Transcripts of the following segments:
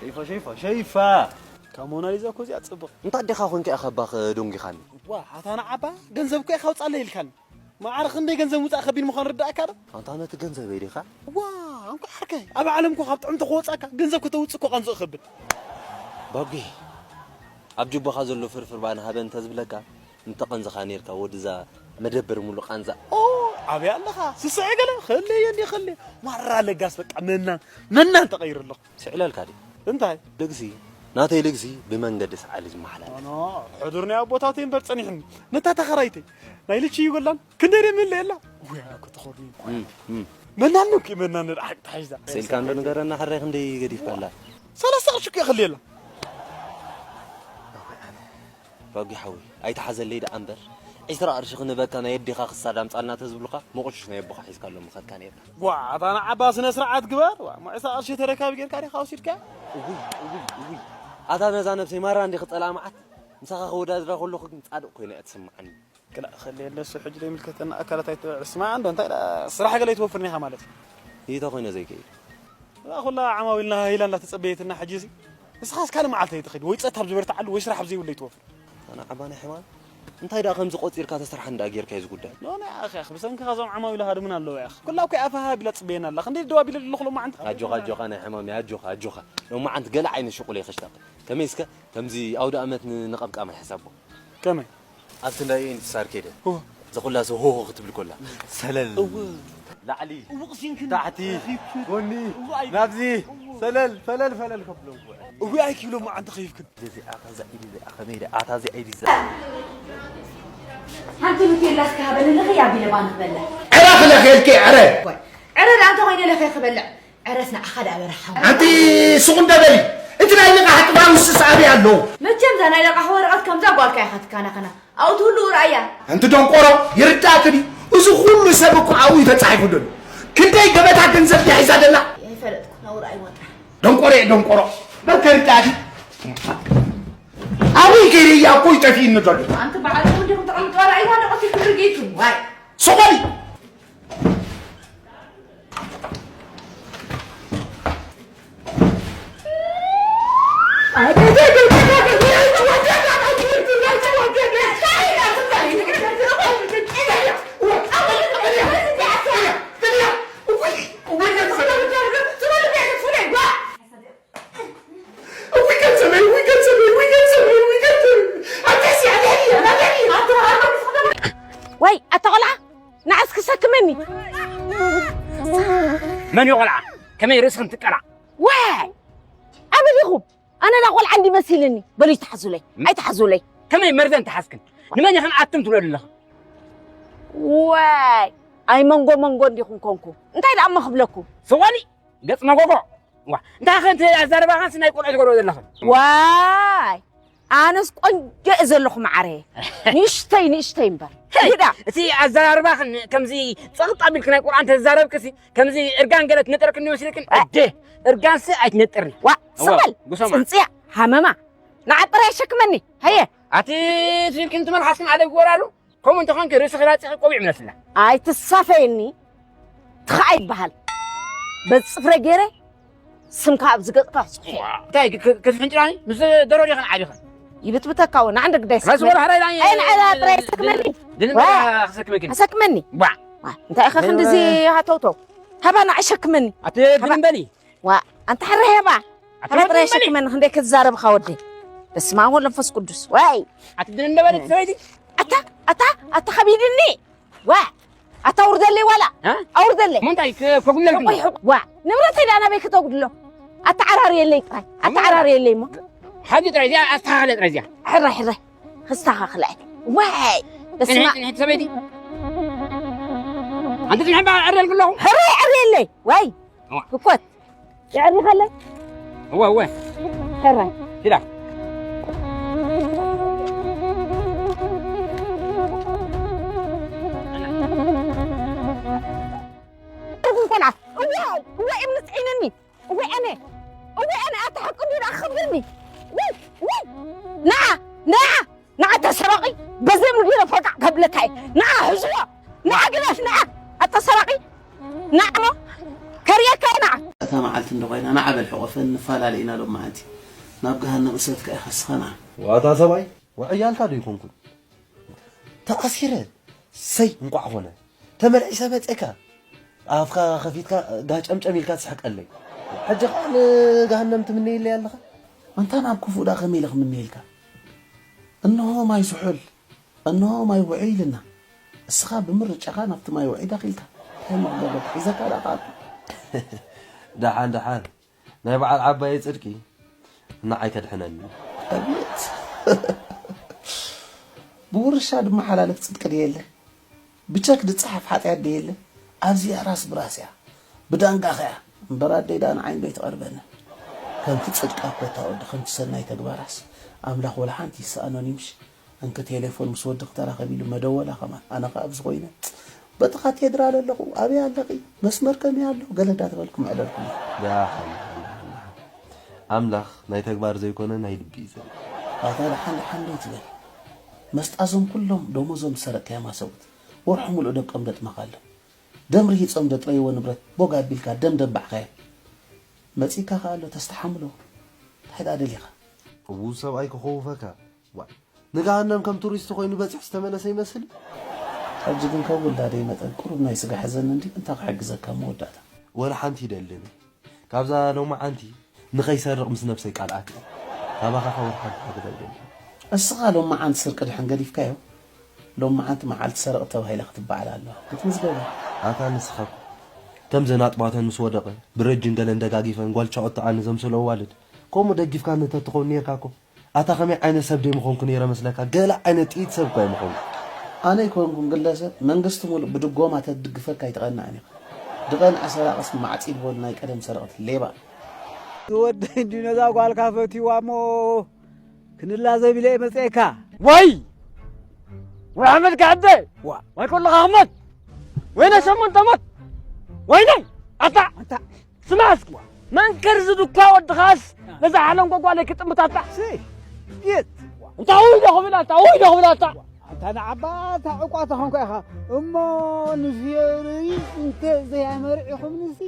ሸይፋ፣ ሸይፋ፣ ሸይፋ። ካብ ሞናሊዛ እኮ እዚኣ ትጽብቕ። እንታ ኣዴኻ ኮንካ ኢኻ እባ ደንጒኻኒ። ዋ፣ ኣታ ንዓባ ገንዘብ እኮ ኢኻ ኣውጻለይ ኢልካኒ። ማዕረ ክንደይ ገንዘብ ምውጻእ ከቢድ ምዃኑ ርዳእካ ዶ? ኣንታ ነቲ ገንዘበይ ዲኻ? ዋ፣ እንኳዕ ዓርከይ፣ ኣብ ዓለም እኮ ካብ ጥዕምቲ ክወጻካ ገንዘብ ከተውጽእ እኮ ቀንዝእ ከብል። ባጉ፣ ኣብ ጅቦኻ ዘሎ ፍርፍር ባና ሃበ እንተዝብለካ፣ እንተቐንዝኻ ኔርካ ወድዛ መደበር ሙሉ ቃንዛ። ኦ፣ ኣበይ ኣለኻ? ስስዐ ገለ፣ ከለየ እንዲ ከለየ። ማራ ለጋስ በቃ መናን፣ መናን ተቐይሩ ኣለኹ። ስዕለልካ ድዩ? እንታይ? ልግሲ፣ ናተይ ልግሲ ብመንገዲ ሰዓሊ ዝመሓላለፍ። ኖ፣ ሕዱር ናይ ኣቦታተይ እምበር ጸኒሕኒ። ነታ ተኸራይተይ፣ ናይ ልቺ ይጎላን፣ ክንደይ ደም የለ የላ? ውያ፣ እኮ ተኸርኒ። እም፣ እም። መናን ነው እኮ፣ መናን ነው፣ ሓቅ ተሓይዛ። ስኢልካ እንዶ ንገረና፣ ሕራይ ክንደይ ገዲፍካላ? ሰላሳ ቅርሺ እኮ የኽልየላ። ባጉ ሓወይ፣ ኣይትሓዘለይ ደኣ እምበር፣ ዒስራ ቅርሺ ክንበካ ናይ ኣዴኻ ክሳድ ኣምጻልና ተዝብሉኻ፣ መቑሽሽ ናይ ኣቦኻ ሒዝካሎም ምኸድካ ነይርካ። ጓ፣ ኣታ ንዓባ ስነ ስርዓት ግበር። ዋ፣ እሞ ዒስራ ቅርሺ ተረካቢ ጌርካ ዲኻ ወሲድካ? እውይ፣ እውይ፣ እውይ። ኣታ ነዛ ነብሰይ ማራ እንዲ ክጸልኣ መዓት፣ ምሳኻ ክወዳድራ ከለኹ ግን ጻድቕ ኮይነ እያ ትስምዓኒ። ክላእ፣ ከለየለ እሱ ሕጂ ዘይምልከተና ኣካላት ኣይትበዕል። ስማዕ እንዶ፣ እንታይ ደኣ ስራሕ ገለ ኣይትወፍርን ኢኻ ማለት እዩ? እንታይ ኮይነ ዘይከይድ? እዛ ኩላ ዓማዊልና ኢላ እንዳተጸበየትና፣ ሕጂ እዚ ንስኻስ ካልእ መዓልቲ ኣይትኸይድ፣ ወይ ጸት ኣብ ዝበርትዓሉ ወይ ስራሕ ኣብ ዘይብሉ ኣይትወፍር። ኣነ ዓባና ሕማም፣ እንታይ ደኣ ከምዚ ቆጺርካ ተሰርሓ እንዳ ጌርካ እዩ ዝጉዳይ። ኖ፣ ናይ ኣኺ፣ ኣኺ፣ ብሰንክኻ እዞም ዓማዊል ሃድሙና ኣለዉ፣ ያኺ። ኩላ እኮ ኣፋ ሃቢላ ትጽበየና ኣላ። ክንደይ ደዋቢለ ኣለኹ ሎማዓንቲ? ኣጆኻ፣ ኣጆኻ ናይ ሕማም፣ ኣጆኻ፣ ኣጆኻ። ሎማዓንቲ ገለ ዓይነት ሽቁል እየ ከሽጣ። ከመይ እስከ፣ ከምዚ ኣውደ ኣመት ን-፣ ንቐምቃም ኣይሕሰቦ። ከመይ? ኣብቲ ናይ ኤንቲስ ኣርኬድ እወ። እዛ ኩላ ሰብ ሆሆ ክትብል ኮላ፣ ሰለል፣ እወ። ላዕሊ፣ እወ፣ ቅሲንክን ታሕቲ፣ ረኺብክን። ጎኒ፣ እወ፣ ኣይ-፣ ናብዚ፣ እወ። ሰለል፣ ፈለል፣ ፈለል ከብሎም እኮ። እወ፣ ኣይክብሎም፣ ኣንተ ኸይፍክን። እዚ ኣታ እዛ ኢድ እዚኣ ከመይ ኢለ፣ ኣታ እዚ ኢድ እዛ። ሓንቲ ኑቴላ እስከ ሃበኒ፣ ለኸይ ኣቢለ ባኒ ክበልዕ። ዕረ ክለኽየልኪ፣ ዕረ። ወይ፣ ዕረ ደኣ እንተ ኾይነ ለኸይ ክበልዕ። ዕረስ ንዓኻ ደኣ በረኻ። ኣንቲ ሱቕ እንደ በሊ፣ እቲ ናይ ልቓሕ ጥባን ውስስ ኣበይ ኣሎ? መቸም እዛ ናይ ለቓሕ ወረቐት ከምዛ ጓልካ ኢኻ ትካናኸና። ኣብኡ ትህሉ ርኣያ። ኣንቲ ደንቆሮ፣ ይርዳእኪ ድዩ? እዚ ኩሉ ሰብ እኮ ኣብኡ እዩ ተጻሒፉ ደሎ። ክንደይ ገበታ ገንዘብ ድያ ሒዛ ደላ? ኣይፈለጥኩ፣ ነውሪ ኣይወጣ። ደንቆሮ እየ፣ ደንቆሮ። በል ከርዳእኪ። ኣብኡ ከይደያ እኮ ይጠፊእኒ ደሎ። ኣንቲ በዓል እውን ዲኹም ተቐምጡ፣ ርኣይዋ፣ ንቐትል ክትርጊቱ። ዋይ። ሱቕ በሊ። ወይ ኣታ ቆልዓ፣ ንዓ እስኪ ሰክመኒ። መን እዩ ቆልዓ? ከመይ ርእስኽን ትቀላዕ? ዋይ! ኣበይ ኢኹም? ኣነ ዳ ቆልዓ እንዲ መሲልኒ። በሉ ይትሓዙለይ። ም-፣ ኣይትሓዙለይ። ከመይ መርዘን ተሓዝክን? ንመን ኢኽን ኣትም ትብሎ ዘለኽን? ዋይ! ኣይ መንጎ መንጎ እንዲኹም ኮንኩ። እንታይ ደኣ እሞ ክብለኩም? ስቕ በሊ! ገጽ መጎጎ። ዋ፣ እንታይ ኸ ኣዛርባኻንስ ናይ ቆልዑ ትገብሮ ዘለኽን? ዋይ! ኣነስ ቆንጆ እየ ዘለኹ መዓረየ። ንእሽተይ፣ ንእሽተይ እምበር። ሄይ! ግዳ! እቲ ኣዘራርባኽን ከምዚ ጸቕጥ ኣቢልክ ናይ ቁርኣን ተዛረብክሲ፣ ከምዚ እርጋን ገለ ትነጠርክን ይመስልክን? እ? ኣደ፣ እርጋንሲ ኣይትነጥርኒ። ዋ፣ እወ፣ ስቕ በል! ጉሰማ። ጽንጽያ፣ ሃመማ። ንዓ ጥራይ ሸክመኒ። ሃየ! ኣቲ ትሪክን ትመልሓስክን ኣደብ ግበራሉ። ከምኡ እንተኾንኪ ርእስኺ ላጺኺ ቆቢዕ ምለስላ። ኣይትሳፈየኒ። ትኻ ይበሃል። በዚ ጽፍረ ገይረ ስምካ ኣብዚ ገጽካ ጽሑፍ። እንታይ ክ-፣ ክ-፣ ክትፍንጭራኒ? ምስ ደሮ ዲኽን ዓቢኽን? ይብትብተካ እውን፣ ንዓ እንደ ግዳይ ራስ ሰክመኒ። ወላ ሓራይ ናይ ኣይ፣ ንዓ ጥራይ ሰክመኒ። ድን ዋ። በላ ክሰክመኪ። ኣሰክመኒ። ዋ። ዋ፣ እንታይ ኢኻ ክንድዚ ሃተውተው? ሃባ ንዓ ሸክመኒ። ኣቲ ሃባ። ድን በሊ። ዋ፣ ኣንታ ሕረ ሄባ። ኣታ ሓራ ጥራይ ወዲ ሸክመኒ፣ ክንደይ ክትዛረብኻ ወዲ። በስመ ኣብ ወመንፈስ ቅዱስ። ዋይ። ኣቲ ድን በሊ ሰበይቲ። ኣታ፣ ኣታ፣ ኣታ ከቢድኒ። ዋ፣ ኣታ ኣውርደለይ ዋላ። እ? ኣውርደለይ። እሞ እንታይ ክ-፣ ከጉድለልክ? ቆይ፣ ዋ፣ ንብረተይ ደኣ ናበይ ክተጉድሎ? ኣተዓራርየለይ ጥራይ። ኣተዓራርየለይ እሞ። ሓጂ ጥራይ እዚኣ ኣስተኻኽለ ጥራይ እዚኣ። ሕራይ፣ ሕራይ። ክስተኻኽለ። ዋይ፣ በስመ ጽንሒ፣ ኣብ። ጽንሒ ሰበይቲ። ኣንቲ ጽንሒ በዓል ዕርየልክ ኣለኹ። ሕራይ፣ ዕርየለይ። ዋይ። እዋ። ህኮት። የዕሪኸለይ? እወ፣ እወ። ሕራይ። ኪዳ። እወ፣ እወ፣ እምኒ ጽዒነኒ። እወ፣ ኣነ። እወ፣ ኣነ፣ ኣታ ሓቂ እንድዩ ደኣ ክኸብርኒ። ውይ፣ ውይ። ንዓ፣ ንዓ። ንዓ ተሰረቒ፣ በዘይ ምድሪ ፈቃዕ ከብለካ እየ። ንዓ ሕዝዎ፣ ንዓ ግደፍ፣ ንዓ ኣተሰረቒ፣ ንዓ እሞ ከርእየካ እየ፣ ንዓ። እታ መዓልቲ እንዶ ኮይና ንዓ በል ሕቆፈን ንፈላለ ኢና ሎም መዓልቲ። ናብ ገሃነም እሰትካ ኢኻ እስኻ ንዓ። ዋታ ሰብኣይ፣ ውዕያልካ ዶ ይኮንኩን? ተኣሲረ፣ ሰይ እንቋዕ ኾነ። ተመልዒሰ መጼካ፣ ኣፍካ ከፊትካ ጋጨምጨም ኢልካ ትስሕቀለይ። ሕጂ ኸኣ ንገሃነም ትምነየለይ ኣለኻ? ኣንታ ናብ ክፉእ ደኣ ከመይ ኢለ ክምነየልካ? እንሆ ማይ ስሑል፣ እንሆ ማይ ውዑይ ኢልና። እስኻ ብምርጫኻ ናብቲ ማይ ውዑይ ዳኺልካ። እንታይ እሞ ክገብረካ? ሒዘካ ደኣ ከኣቱ። ደሓን፣ ደሓን። ናይ በዓል ዓባየ ጽድቂ ንዓይ ከድሕነኒ። ኣቤት። ብውርሻ ድማ ሓላልፍ ጽድቂ ድየለ? ብቸክ ድጸሓፍ ሓጢኣት ድየለ? ኣብዚኣ ራስ ብራስ እያ። ብዳንጋኻ እያ። እምበር ኣደይ ደኣ ንዓይ እንዶ ኣይትቐርበንን። ከምቲ ጽድቃ እኮ እታ ወዲ ከምቲ ሰናይ ተግባራስ ኣምላኽ ወላ ሓንቲ ይሰኣኖን እዩ ምሽ? እንኪ ቴሌፎን ምስ ወዲ ክተራኸብ ኢሉ መደወላ ከማን። ኣነ ኸኣ ኣብዚ ኮይነ፣ በጥኻ ቴድራል ኣለኹ፣ ኣበይ ኣለኺ? መስመር ከመይ ኣሎ? ገለ እንዳተበልኩ ምዕደልኩ። ደሓን፣ ደሓን፣ ደሓን፣ ደሓን። ኣምላኽ ናይ ተግባር ዘይኮነ ናይ ልቢ እዩ ዘርኢ። ኣታ ደሓን፣ ደሓን ዶ ትበል? መስጣዞም ኩሎም ደሞዞም ዝሰረቅካዮም ኣሰቡት። ወርሒ ሙሉእ ደቆም ደጥመኻ ኣሎ። ደም ርሂጾም ደጥረይዎ ንብረት ቦግ ኣቢልካ ደም ደንባዕካዮ። መጺእካ ከኣ ኣሎ ተስተሓምሎ። እንታይ ደኣ ደሊኻ? እዉ ሰብኣይ ክኸውፈካ። ዋ፣ ንገሃነም ከም ቱሪስት ኮይኑ በጺሑ ዝተመለሰ ይመስል። ሕጂ ግን ካብ ውላደይ መጠን ቁሩብ ናይ ስጋ ሕዘኒ እንድዩ፣ እንታይ ክሕግዘካ መወዳእታ? ወላ ሓንቲ ይደልን። ካብዛ ሎማዓንቲ ንኸይሰርቕ ምስ ነብሰይ ቃል ኣትየ። ካባኻ ከ ወላ ሓንቲ ሓገዝ ኣይደልን። እስኻ ሎማዓንቲ ስርቂ ድሕን ገዲፍካዮ፣ ሎማዓንቲ መዓልቲ ሰረቕቲ ተባሂለ ክትበዓል ኣለዋ። ክትምዝገብ እያ። ኣታ ንስኻ እኮ ከምዘን ኣጥባተን ምስ ወደቐ ብረጅን ገለን ደጋጊፈን ጓል ቻኦት ተዓኒ ዘምሰሎ ኣዋልድ ከምኡ ደጊፍካኒ ተትኸውን ኔርካ እኮ። ኣታ ከመይ ዓይነት ሰብ ደይ ምኾንኩ ነይረ መስለካ? ገለ ዓይነት ጥይት ሰብ እኳ ኣይምኾንኩ። ኣነ ኣይኮንኩን ግለሰብ፣ መንግስቲ ሙሉእ ብድጎማ ተድግፈካ ኣይትቐንዕን ኢኻ። ድቐንዐ ሰራቕስ ማዕጺድ በሉ ናይ ቀደም ሰረቕቲ ሌባ። ትወደይ እንዲ ነዛ ጓልካ ፈትዋ እሞ ክንላ ዘቢለ እየ መጽኤካ። ወይ! ወይ ሓመድ ካዕደ! ዋ! ወይ ከለኻ ሓመድ! ወይነ ሸሞንተ ሞት! ወይነ! ኣታ! ኣታ! ስማስ! መንከር ዝዱካ ወድኻስ ነዛ ሓለንጎ ጓለይ ክጥምታታ! ሲ! የት! እንታ ውይ ዶ ክብላታ! ውይ ዶ ክብላታ! ኣታ ንዓባ እታ ዕቋ ተኾንኳ ኢኻ እሞ ንፍየርይ እንተ ዘያመርዒኹምንሲ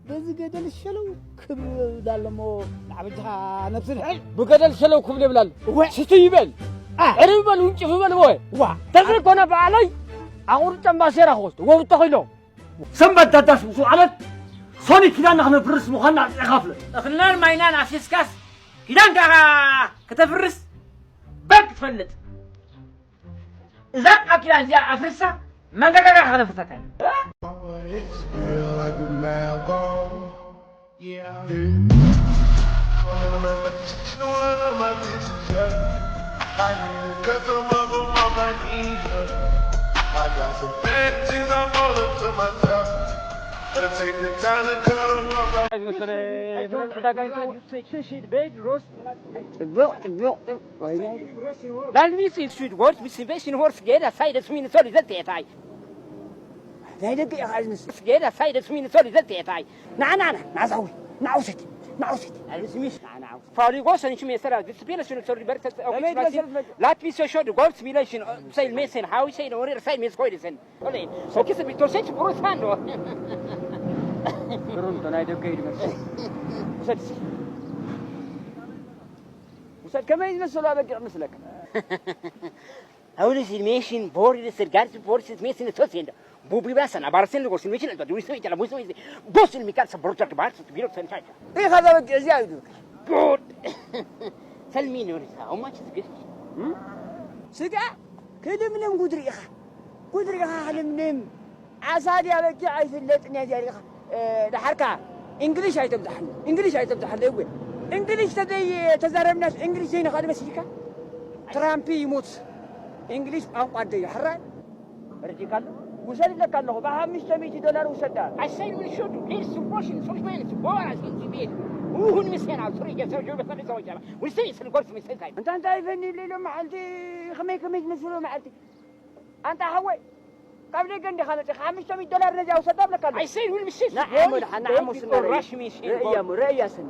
በዚ ገደል ሸለው ክብል ኣለሞ ንዓበጃኻ ነብሲ ድሕሪ ብገደል ሸለው ክብል የብላል። እወ። ስቲ ይበል። አ። ዕርብ በል፣ ውንጭፍ በል፣ እወ። ዋ። ተዘይኮነ በዓለይ ኣቑርጨም ባሴራ ክወስዱ ወብቶ ኺሎ። ሰንበት ዳዳስ ምስ ውዓለት ሶኒ ኪዳንና ክነፍርስ ምዃንና ኣጽዒኻ ፍለጥ። እኽልናን ማይናን ኣፍሲስካስ ኪዳንካ ከተፍርስ በግ ትፈልጥ። እዛ ቃል ኪዳን እዚኣ ኣፍርሳ መንገጋጋ ክነፍርሰካ ኢና። ጽቡቕ፣ ጽቡቕ፣ ጽቡቕ። Let me see sweet words, we see best in horse gate, aside as we in solid that I. ናይ ደገ ኢኻ ዝምስ። ገለ ሳይደስ ሚን ሶሪ ዘት የታይ። ንዓ፣ ንዓ፣ ንዓ፣ ንዓ፣ ዛዊ፣ ንዓ ውሰድ፣ ንዓ ውሰድ። ኣልስሚሽ፣ ንዓ፣ ንዓ ውሰድ። ፋሪጎ ሰንሽ ሜሰራ፣ this pilation ሶሪ በርተ፣ ከመይ ትመስል? ላትሚ ሶሾ፣ the gold simulation, say mesen, how say, no, say, mes ኮይደ ሰን። ኦኬ፣ ሶኪስ ቢቶ ሴት ብሩስ ሃንዶ። ብሩን ዶ ናይ ደገ ይድመስ። ውሰድ እስኪ። ውሰድ፣ ከመይ ዝመስሉ ኣበጊዕ መስለካ? Aulis in machine, board is the guards, board is machine, so send. Bubi basa na barsen go sin machine, but we say tell we say go sin mi car support to bar to build some type. إيه هذا بدي أزياء يدوك. Good. Tell me, Norisa, how much is this? ስጋ ክልምልም ጉድ ርኢኻ፣ ጉድ ርኢኻ ክልምልም። ዓሳ ድያ በጊዕ ኣይፍለጥን እያ እዚኣ ርኢኻ። እ፣ ደሓርካ እንግሊሽ ኣይተብዝሓለይ፣ እንግሊሽ ኣይተብዝሓለይ እወ። እንግሊሽ ተዘይ ተዛረብናስ እንግሊሽ ዘይንኽእል መሲልካ? ትራምፕ ይሙት፣ እንግሊሽ ቋንቋ ኣደዩ። ሕራይ ረዲእካ ኣሎ። ውሰድ ኢለካ ኣለኹ፣ ብሓሙሽተ ሚእቲ ዶላር ውሰዳ። I said we should. Here's some Russian, some Spanish, Boras, some Tibet. Who, who, we say now, three, yes, sir, you're the first one. We say it's the Gulf, we say time. እንታ እንታይ ፈኒ ኢሎም መዓልቲ፣ ከመይ፣ ከመይ ዝመስሉ መዓልቲ? ኣንታ ሓወይ፣ ካብ ደገ እንዲኻ መጺኻ፣ ሓሙሽተ ሚእቲ ዶላር ነዚኣ ውሰዳ እብለካ ኣለኹ። I said, will be safe. ንዓ እሞ ደሓን፣ ንዓ እሞ ስና ርእ-፣ ርእያ እሞ፣ ርእያ ስና።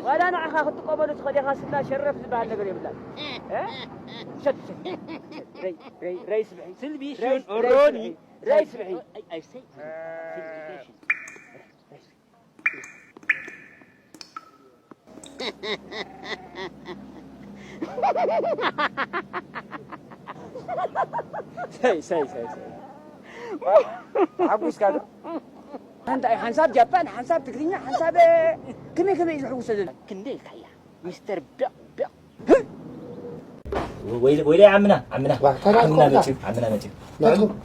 ዋላ ንዓኻ ክትጥቀመሉ ትኽእል ኢኻ፣ ስና ሸረፍ ዝበሃል ነገር የብላን። እ? ሰድ፣ ሰድ። ረይ፣ ረይ፣ ረይ ስብሒ። ስልቢ ረይ፣ ሽን ረይ ኦሮኒ። ስብሒ። ረይ ስብሒ። I, I say, ስልቢ ሽን። ረይ ስብሒ። ሰይ ሰይ ሰይ ሰይ ሓጉስካ ዶ? ሓንሳብ ሓንሳብ ጃፓን ሓንሳብ ትግርኛ ሓንሳብ ከመይ ከመይ እዩ ዝሕጉሰ ዘሎ? ክንደይ ኢልካ እያ ሚስተር ቢቕ ቢቕ። ወይ ወይ ዓምና ዓምና ዋ፣ እንታይ ዓምና ኮንካ? መጺኡ ዓምና መጺኡ።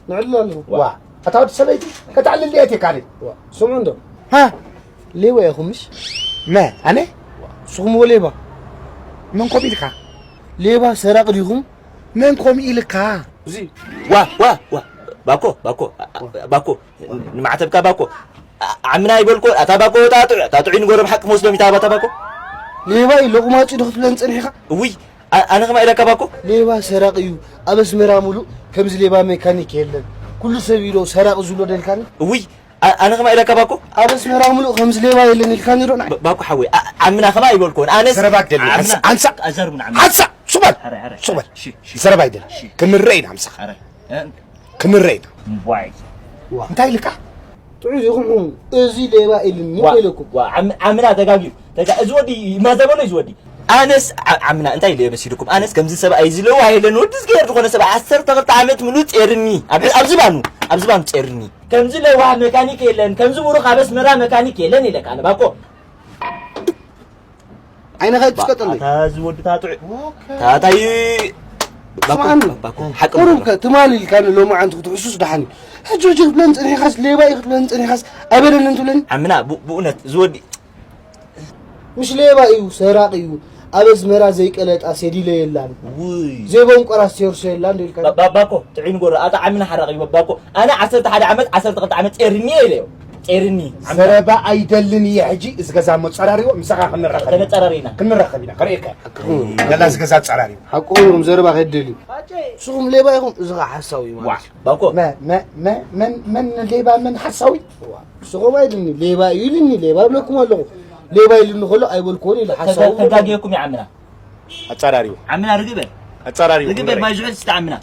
ንዕሉ ኣለኹ። ዋ፣ ኣታ ወዲ ሰበይቲ ከተዕልል እየ ካለ። ዋ፣ ስምዑ እንዶ። ሃ? ሌባ ኢኹም ምሽ? መ ኣነ? ስኹም ሌባ። መን ኮም ኢልካ? ሌባ ሰራቂ ዲኹም? መን ኮም ኢልካ? እዚ ዋ ዋ ዋ ባኮ ባኮ ባኮ ንማዕተብካ ባኮ ዓምና ይበልኮ ኣታ ባኮ ታጥዑ ታጥዑ ንጎረብ ሓቂ መስሎም ይታባ ታባኮ። ሌባ እዩ ለቁማጭ ዶ ክትብለን ጸኒሕካ? እውይ ኣነ ከማ ኢለካ ባኮ። ሌባ ሰራቂ እዩ። ኣብ ኣስመራ ሙሉእ ከምዚ ሌባ ሜካኒክ የለን። ኩሉ ሰብ ኢሎ ሰራቂ ዝብሎ ደልካኒ? እውይ ኣነ ከማ ኢለካ ባኮ። ኣብ ኣስመራ ሙሉእ ከምዚ ሌባ የለን ኢልካኒ ዶ ንዓይ? ባኮ ሓወይ ዓምና ከማ ይበልኮን ኣነስ ዘረባ ግደል። ዓምና። ሓንሳ ኣዛርቡን ዓምና። ሓንሳ ሱባል ሐረ ሐረ ሱባል። እሺ እሺ ዘረባ ይደል። እሺ ክንረይ ኢና ምሳኻ። ሐረ ክንረይ ኢና። ዋይ እንታይ ኢልካ? ጥዑይ ኢኹም። እዚ ሌባ ኢልኒ ዋ፣ ኢለኩም። ዋ ዓም- ዓምና ተጋግዩ ተጋ እዚ ወዲ ይማዘበሎ እዚ ወዲ። ኣነስ ዓ- ዓምና እንታይ ኢለ መሲልኩም ኣነስ ከምዚ ሰብኣይ ዝለዋ የለን ወዲ ዝገር ዝኾነ ሰብ ዓሰርተ ክልተ ዓመት ምሉእ ጼርኒ ኣብ ኣብ ዝባኑ ኣብ ዝባኑ ጼርኒ። ከምዚ ለዋህ መካኒክ የለን ከምዚ ብሩኽ ኣብ ኣስመራ መካኒክ የለን ኢለካ ኣነ ባኮ። ዓይንኻ ይትስቀጠለይ። ኣታ ዝወዲ ታጥዑ ታታይ ስማዓኒ። ባኮ ሓቂ ቁሩብ ከ ትማሊ ኢልካ ንሎማዓንቲ ክትሕሱስ ደሓን እዩ። ሕጂ ሕጂ ክትብለን ጽኒሕካስ ሌባ እዩ ክትብለን ጽኒሕካስ ኣይበለንን ትብለኒ? ዓምና ብ- ብእውነት ዝወዲ ምሽ ሌባ እዩ ሰራቂ እዩ። ኣብ ኣስመራ ዘይቀለጣ ሴዲለ የላን ውይ ዘይቦንቆራ ሴርሶ የላን ዶ ኢልካ? ባ- ባ- ባኮ ጥዒን ጎረ ኣታ ዓምና ሓራቂ እዩ ባኮ ኣነ ዓሰርተ ሓደ ዓመት ዓሰርተ ክልተ ዓመት ጼርኒ እየ ኢለዮ ጼርኒ ዓምና ዘረባ ኣይደልን እየ ሕጂ እዚ ገዛ መጸራሪዎ ምሳኻ ክንራኸብ ኢና። ተነጸራሪና። ክንራኸብ ኢና ከርእየካ ገላ እዚ ገዛ ጸራሪዎ ሓቅኹም ኢኹም ዘረባ ከይደልዩ ንስኹም ሌባ ኢኹም እዚ ኸዓ ሓሳዊ እዩ ዋ ማለት እዩ ባኮ መ- መ- መ- መን መን ሌባ መን ሓሳዊ ንስኹም ኣይልኒ ሌባ እዩ ኢልኒ ሌባ ብለኩም ኣለኹ ሌባ ኢልኒ ከሎ ኣይበልኩዎን ኢለ ሓሳዊ ተጋግየኩም ይዓምና ኣጻራሪዎ ዓምና ርግበ ኣጻራሪዎ ርግበ ማይ ዝሑል ስተ ዓምና